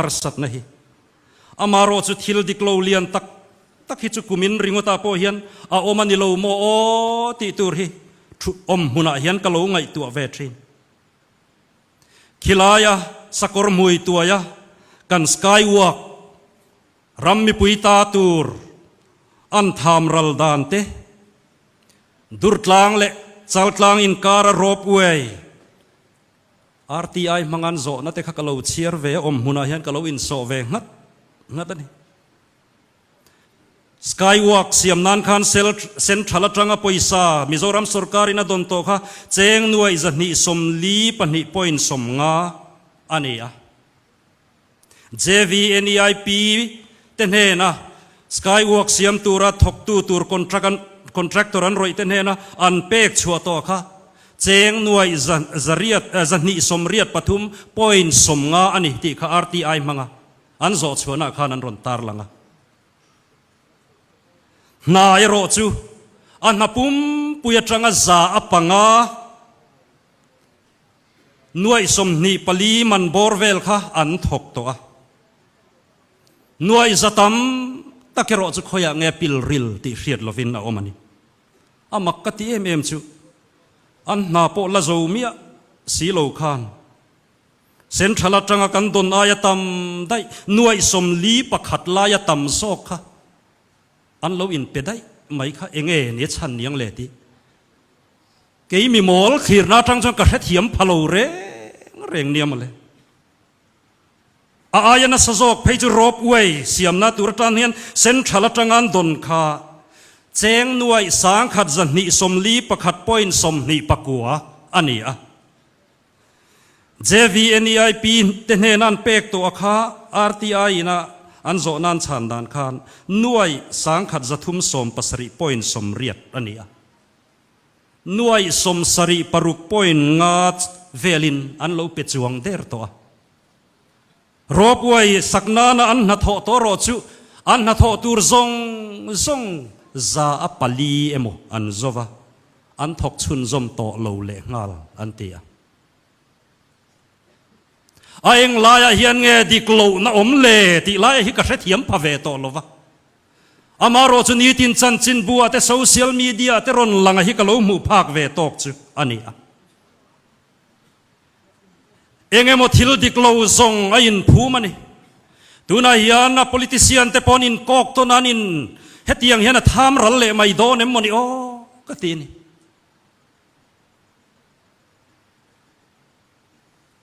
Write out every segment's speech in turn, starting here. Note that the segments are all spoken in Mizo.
harsatna hi. Amarawh chu thil dik lo lian tak tak hi chu kumin ringawtah pawh hian a awm a ni lo maw aw tih tur hi thu awm hmunah hian ka lo ngaihtuah ve thin. Khilaia sakawr hmui tuaia kan skywalk ram mipui ta tur an tham ral dan te, Durtlang leh Chaltlang inkara ropeway, RTI hmangan zawhna te kha ka lo chhiar ve a, awm hmunah hian ka lo insawh ve nghat nghat a ni. Skywalk siam nan khan Central atanga pawisa Mizoram sorkarin a dawn tawh kha cheng nuaih 242.50 a ni a. JVNEIP te hnena Skywalk siam tura thawktu tur contractor an rawih te hnena an pek chhuah tawh kha cheng nuaih 283.50 a ni tih kha RTI hmanga an zawh chhuahna khan an rawn tarlang a. Hna erawh chu a hna pumpui atanga za a panga Nuaih 24 man bawr vel kha an thawk tawh a. Nuaih za tam tak erawh chu khawiah nge pil ril tih hriat lovin a awm a ni. A mak ka ti em em chu an hna pawh la zo miah si lo khan Central atanga kan dawn aia tam daih nuaih 41 laia tam zawk kha an lo inpe daih mai kha enge ni a chhan niang le tih Kei mi mawl thlirna atang chuan ka hrethiam pha lo reng reng nia mawle. A aia nasa zawk phei chu rope way siamna tur atan hian central atanga an dawn kha cheng nuaih sangkhat 241.29 a ni a. JVNEIP te hnena an pek tawh a kha RTI ina an zawhna an chhan dan khan nuaih sangkhat 377.80 a ni a. Nuaih 76 point nga velin an lo pe chuang der tawh a. Ropeway sak nana an hnathawh tawh erawh chu an hnathawh tur zawng zawng 4% emaw an zo va, an thawk chhunzawm tawh lo leh nghal an ti a. A eng laiah hian nge dik lohna awm le tih laia hi ka hrethiam pha ve tawh lo va. Amarawh chu nitin chanchinbu ah te social media ah te rawn lang a hi ka lo hmuh phak ve tawk chu a ni a. Eng emaw thil dik lo zawng a inphum a ni. Tunah hian a politician te pawh an inkawk tawn a, an in hetiang hian a tham ral leh mai dawn em maw ni aw ka ti a ni.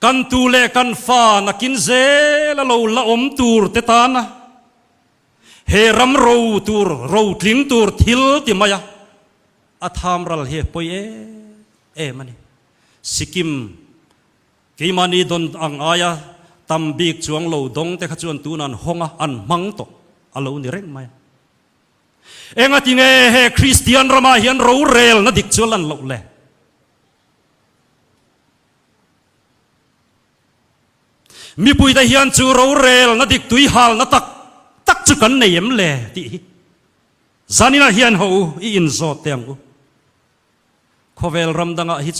Kan tu leh kan fa nakin zel a lo la awm tur te tana He ram ro tur, ro tling tur thil ti mai a, a tham ral hi pawi em em a ni. Sikkim keimahni dawn ang aia tam bik chuang lo dawng te kha chuan tunah an hawng a, an hmang tawh a lo ni reng mai a. Engati nge he Kristian ramah hian rorelna dik chu a lan loh le? Mipuite hian chu rorelna dik tuihalna tak tak chu kan nei em le tih hi zaninah hian ho u i inzawt teh ang u. Khawvel ram dangah hi chu.